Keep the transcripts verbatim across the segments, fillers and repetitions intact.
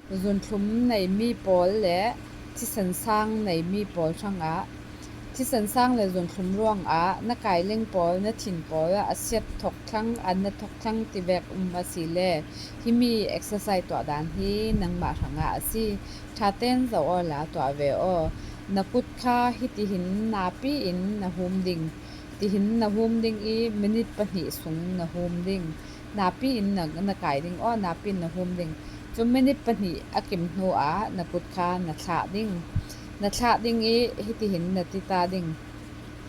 Zunthlum nei mi pawl le thisen sang nei mi pawl hrangah, thisen sang le zunthlum ruangah na kaileng pawl, na thin pawl a siat thok thlang, an na thok thlang ti vek um a si le, himi exercise tuah dan hi nangmah hrangah a si. Ṭha ten zoh awla tuah ve aw. Na kut kha hitihin napi in na hum ding. Tihin na hum ding i minute pahnih sung na hum ding. Napi in na, na kai ding aw, napi in na hum ding. Cu minute pahnih a kim hnu ah na kut kha na thlah ding. Na thlah ding i hitihin na tita ding.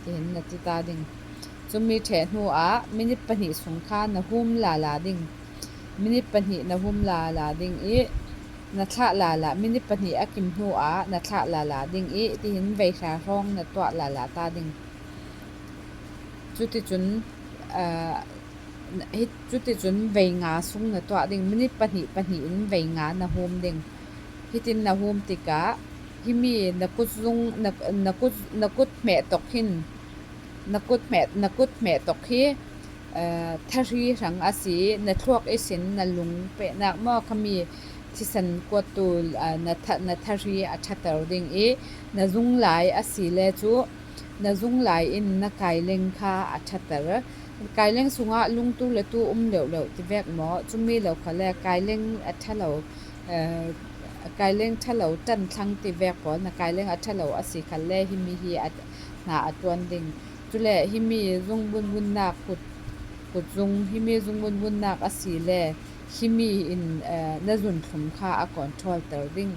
Tihin na tita ding. Cumi ṭheh hnu ah minute pahnih sung kha na hum lala ding. Minute pahnih na hum lala ding i na thlah lala, minute pahnih a kim hnu ah na thlah lala ding i tihin veihra hrawng na tuah lala ta ding. Cuticun, aa, hi, cuticun vei nga sung na tuah ding, minute pahnih pahnih in vei nga na hum ding. Hitin na hum tikah himi na kut zung, na, na kut, na kut hmeh tok hin, na kut hmeh, na kut hmeh tok hi, aa, thahri hrang a si, na thluak ihsin na lung pehnak maw, khami thisen kuattu, aa, na tha, na thahri a ṭhater ding i na zung lai a si le cu, na zung lai in na kaileng kha a ṭhater. Kaileng sungah lungtu le tu um leuleu ti vek maw? Cumi lo khawh le kaileng a ṭha lo, eh, kaileng ṭha lo ṭan thlang ti vek pawl, na kaileng a ṭha lo a si khat le himi hi a, hna a ṭuan ding. Cule himi zung bunbunnak kut, kut zung, himi zung bunbunnak a si le himi in, eh, na zunthlum kha a control ter ding.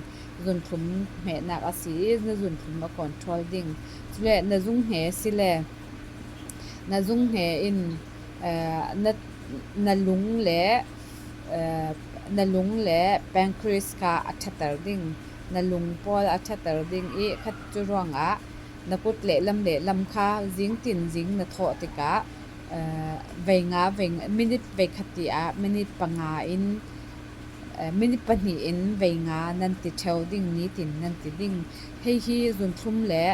Zunthlum hmehnak a si i na zunthlum a control ding. Cule na zung hne si le na zung hne in, eh, na, na lung le, eh, na lung le pancreas kha a ṭhater ding. Na lung pawl a ṭhater ding i khat cu ruangah na kut lehlam lehlam kha zing tin zing na thawh tikah, eh, vei nga, vei nga, minute vei khat ti ah minute panga in, eh, minute pahnih in vei nga nan ti ṭheu ding, nitin nan ti ding. Hei hi zunthlum le,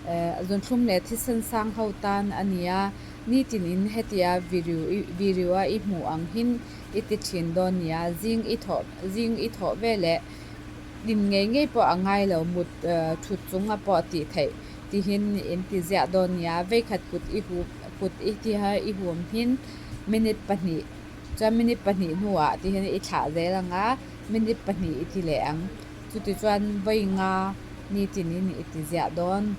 eh, zunthlum le thisen sang ho tan a ni a, nitin in hetia video i, video ah i hmuh ang hin i ti ṭhin dawn ni a, zing i thawh, zing i thawh ve le din ngei ngei pawh a ngai lo, mut, eh, ṭhut cungah pawh a ti theih, tihin in ti ziah dawn ni a, veikhat kut i hu, kut i ti ha i huam hin minute pahnih, cun minute pahnih hnu ah tihin i thlah zel ang a, minute pahnih i ti leh ang. Cuticun vei nga nitin in i ti ziah dawn.